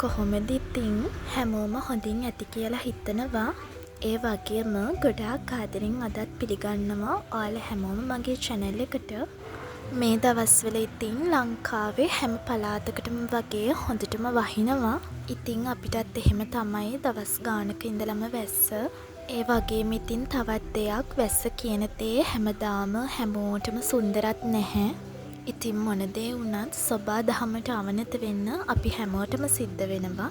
කොහොමද ඉතින් හැමෝම හොඳින් ඇති කියලා හිතනවා. ඒ වගේම ගොඩාක් ආදරෙන් අදත් පිළිගන්නවා ඔයාලා හැමෝම මගේ චැනල් එකට. මේ දවස්වල ඉතින් ලංකාවේ හැම පළාතකටම වගේ හොඳටම වහිනවා. ඉතින් අපිටත් එහෙම තමයි දවස් ගානක ඉඳලම වැස්ස. ඒ වගේම ඉතින් තවත් දෙයක්, වැස්ස කියන දේ හැමදාම හැමෝටම සුන්දරත් නැහැ. ඉතින් මොන දේ වුණත් සොබා දහමට අවනත වෙන්න අපි හැමෝටම සිද්ධ වෙනවා.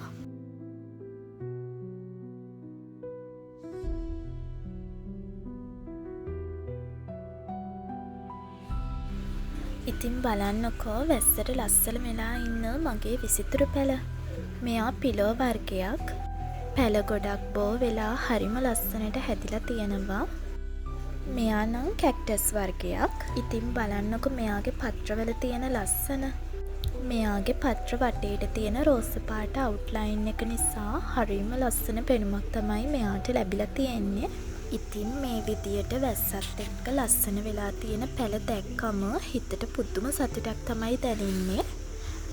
ඉතින් බලන්නකෝ වැස්සට ලස්සන වෙලා ඉන්න මගේ විසිතුරු පැල. මෙයා පිලෝ වර්ගයක්. පැල ගොඩක් බෝ වෙලා හරිම ලස්සනට හැදිලා තියෙනවා. මෙයා නම් කැක්ටස් වර්ගයක්. ඉතින් බලන්නකෝ මෙයාගේ පත්‍රවල තියෙන ලස්සන. මෙයාගේ පත්‍ර වටේට තියෙන රෝස පාට අවුට්ලයින් එක නිසා හරිම ලස්සන පෙනුමක් තමයි මෙයාට ලැබිලා තියෙන්නේ. ඉතින් මේ විදියට වැස්සත් එක්ක ලස්සන වෙලා තියෙන පැල දැක්කම හිතට පුදුම සතුටක් තමයි දැනෙන්නේ.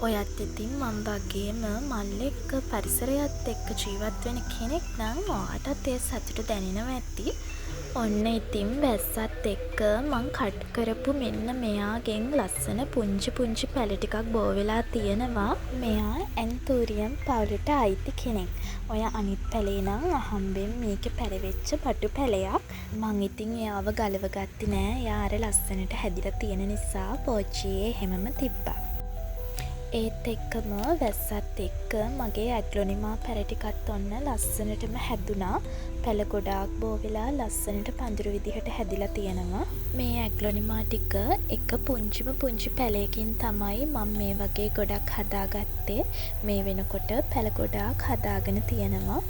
ඔයත් ඉතින් මං වගේම මල් එක්ක පරිසරයත් එක්ක ජීවත් වෙන කෙනෙක් නම් ඔයාටත් ඒ සතුට දැනෙනවා ඇති. ඔන්න ඉතින් වැස්සත් එක්ක මං කට් කරපු මෙන්න මෙයාගෙන් ලස්සන පුංචි පුංචි පැල ටිකක් බෝ වෙලා තියෙනවා. මෙයා ඇන්තූරියම් පවුලට අයිති කෙනෙක්. ඔය අනිත් පැලේ නම් අහම්බෙන් මේකේ පැලවෙච්ච බටු පැලයක්. මං ඉතින් එයාව ගලව ගත්තේ නෑ. එයා අර ලස්සනට හැදිලා තියෙන නිසා පෝච්චියේ එහෙමම තිබ්බා. ඒත් එක්කම වැස්සත් එක්ක මගේ ඇග්ලොනිමා පැල ටිකත් ඔන්න ලස්සනටම හැදුනා. පැල ගොඩාක් බෝ වෙලා ලස්සනට පඳුරු විදිහට හැදිලා තියෙනවා. මේ ඇග්ලොනිමා ටික එක පුංචිම පුංචි පැලයකින් තමයි මම මේ වගේ ගොඩක් හදාගත්තේ. මේ වෙනකොට පැල ගොඩාක් හදාගෙන තියෙනවා.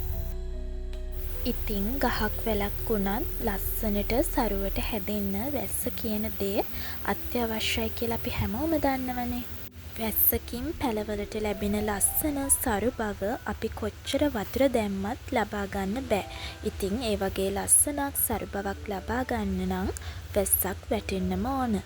ඉතින් ගහක් වැලක් වුණත් ලස්සනට සරුවට හැදෙන්න වැස්ස කියන දේ අත්‍යවශ්‍යයි කියලා අපි හැමෝම දන්නවනේ. වැස්සකින් පැලවලට ලැබෙන ලස්සන සරු බව අපි කොච්චර වතුර දැම්මත් ලබා ගන්න බෑ. ඉතින් ඒ වගේ ලස්සනක් සරු බවක් ලබා ගන්න නම් වැස්සක් වැටෙන්නම ඕන.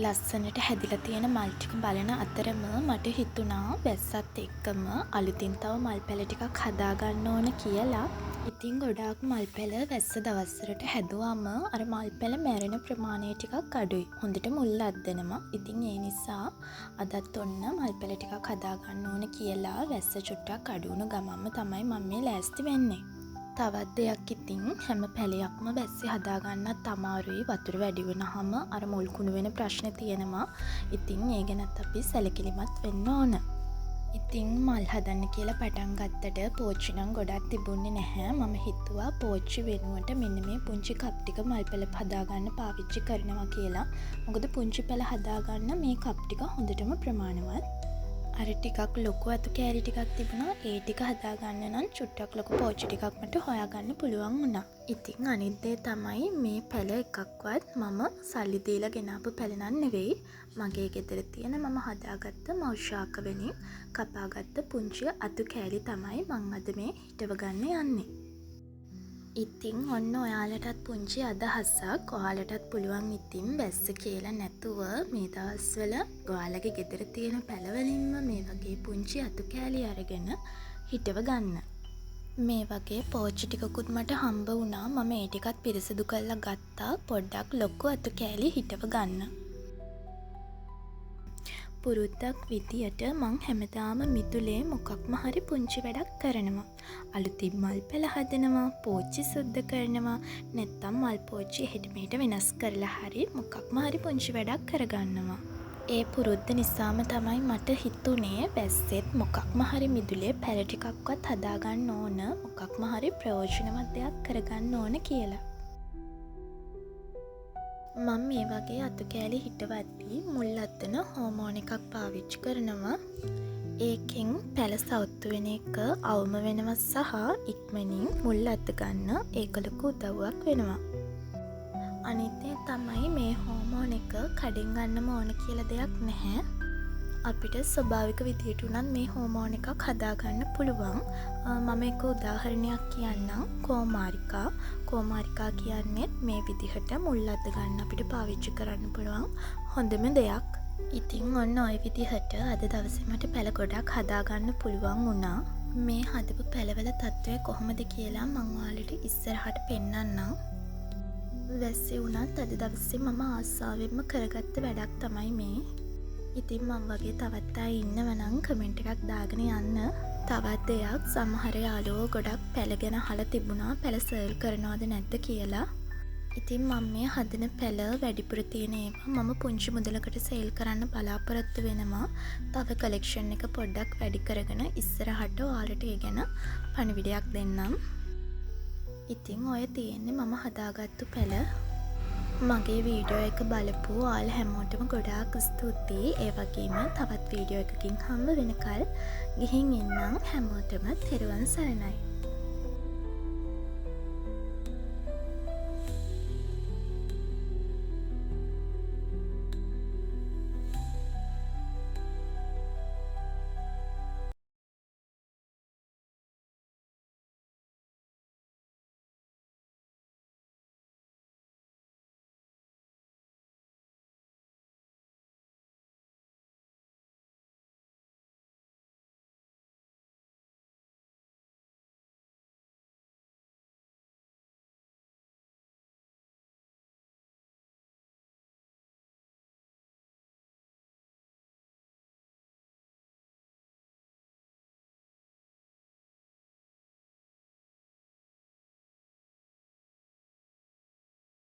ලස්සනට හැදිලා තියෙන මල් ටික බලන අතරම මට හිතුණා වැස්සත් එක්කම අලුතින් තව මල් පැල ටිකක් හදාගන්න ඕන කියලා. ඉතින් ගොඩාක් මල් පැල වැස්ස දවස්වලට හැදුවම අර මල් පැල මැරෙන ප්‍රමාණය ටිකක් අඩුයි. හොඳට මුල් අද්දනවා. ඉතින් ඒ නිසා අදත් ඔන්න මල් පැල ටිකක් හදාගන්න ඕන කියලා වැස්ස චුට්ටක් අඩු වුණු ගමන්ම තමයි මම මේ ලෑස්ති වෙන්නේ. තවත් දෙයක්, ඉතින් හැම පැලයක්ම වැස්සේ හදාගන්නත් අමාරුයි. වතුර වැඩි වුණාම අර මුල් කුණු වෙන ප්‍රශ්න තියෙනවා. ඉතින් ඒ ගැනත් අපි සැලකිලිමත් වෙන්න ඕන. ඉතින් මල් හදන්න කියලා පටන් ගත්තට පෝච්චි නම් ගොඩක් තිබුණේ නැහැ. මම හිතුවා පෝච්චි වෙනුවට මෙන්න මේ පුංචි කප් ටික මල් පැල හදාගන්න පාවිච්චි කරනවා කියලා. මොකද පුංචි පැල හදාගන්න මේ කප් ටික හොඳටම ප්‍රමාණවත්. අර ටිකක් ලොකු අතු කෑලි ටිකක් තිබුණා. ඒ ටික හදාගන්න නම් චුට්ටක් ලොකු පෝච්චි ටිකක් මට හොයාගන්න පුළුවන් වුණා. ඉතින් අනිත් දේ තමයි මේ පැල එකක්වත් මම සල්ලි දීලා ගෙනාපු පැල නම් නෙවෙයි. මගේ ගෙදර තියෙන මම හදාගත්ත මව් ශාක වලින් කපාගත්ත පුංචි අතු කෑලි තමයි මං අද මේ හිටව ගන්න යන්නේ. ඉතින් ඔන්න ඔයාලටත් පුංචි අදහසක්. ඔයාලටත් පුළුවන් ඉතින් වැස්ස කියලා නැතුව මේ දවස්වල ඔයාලගේ ගෙදර තියෙන පැලවලින්ම මේ වගේ පුංචි අතු කෑලි අරගෙන හිටව ගන්න. මේ වගේ පෝච්චි ටිකකුත් මට හම්බ වුණා. මම ඒ ටිකත් පිරිසිදු කරලා ගත්තා පොඩ්ඩක් ලොකු අතු කෑලි හිටව ගන්න. පුරුද්දක් විදියට මං හැමදාම මිදුලේ මොකක්ම හරි පුංචි වැඩක් කරනවා. අලුතින් මල් පැල හදනවා, පෝච්චි සුද්ධ කරනවා, නැත්තම් මල් පෝච්චි එහෙට මෙහෙට වෙනස් කරලා හරි මොකක්ම හරි පුංචි වැඩක් කරගන්නවා. ඒ පුරුද්ද නිසාම තමයි මට හිතුනේ වැස්සෙත් මොකක්ම හරි මිදුලේ පැල ටිකක්වත් හදාගන්න ඕන, මොකක්ම හරි ප්‍රයෝජනවත් දෙයක් කරගන්න ඕන කියලා. මං මේ වගේ අතු කෑලි හිටවද්දී මුල් අද්දන හෝමෝන් එකක් පාවිච්චි කරනවා. ඒකෙන් පැල සවුත්තු වෙන එක අවම වෙනවා සහ ඉක්මනින් මුල් අද්ද ගන්න ඒක ලොකු උදව්වක් වෙනවා. අනිත් දේ තමයි මේ හෝමෝන් එක කඩෙන් ගන්නම ඕන කියලා දෙයක් නැහැ. අපිට ස්වභාවික විදියට උනත් මේ හෝමෝන් එකක් හදාගන්න පුළුවන්. මම එක උදාහරණයක් කියන්නම්. කෝමාරිකා. කෝමාරිකා කියන්නේත් මේ විදිහට මුල් අද්ද ගන්න අපිට පාවිච්චි කරන්න පුළුවන් හොඳම දෙයක්. ඉතින් ඔන්න ඔය විදිහට අද දවසේ මට පැළ ගොඩක් හදාගන්න පුළුවන් වුණා. මේ හදපු පැළවල තත්ත්වය කොහොමද කියලා මං ඔයාලට ඉස්සරහට පෙන්නන්නම්. වැස්සේ වුණත් අද දවසේ මම ආසාවෙන්ම කරගත්ත වැඩක් තමයි මේ. ඉතින් මං වගේ තවත් අය ඉන්නව නම් කමෙන්ට් එකක් දාගෙන යන්න. තවත් දෙයක්, සමහර යාළුවෝ ගොඩක් පැළ ගැන අහලා තිබුණා, පැළ සේල් කරනවද නැද්ද කියලා. ඉතින් මං මේ හදන පැළ වැඩිපුර තියෙන ඒවා මම පුංචි මුදලකට සේල් කරන්න බලාපොරොත්තු වෙනවා. තව කලෙක්ෂන් එක පොඩ්ඩක් වැඩි කරගෙන ඉස්සරහට ඔයාලට ඒ ගැන පණිවිඩයක් දෙන්නම්. ඉතින් ඔය තියෙන්නේ මම හදාගත්තු පැළ. මගේ වීඩියෝ එක බලපු ඔයාලා හැමෝටම ගොඩාක් ස්තුතියි. ඒ වගේම තවත් වීඩියෝ එකකින් හම්බ වෙනකල් ගිහින් එන්නම්. හැමෝටම තෙරුවන් සරණයි.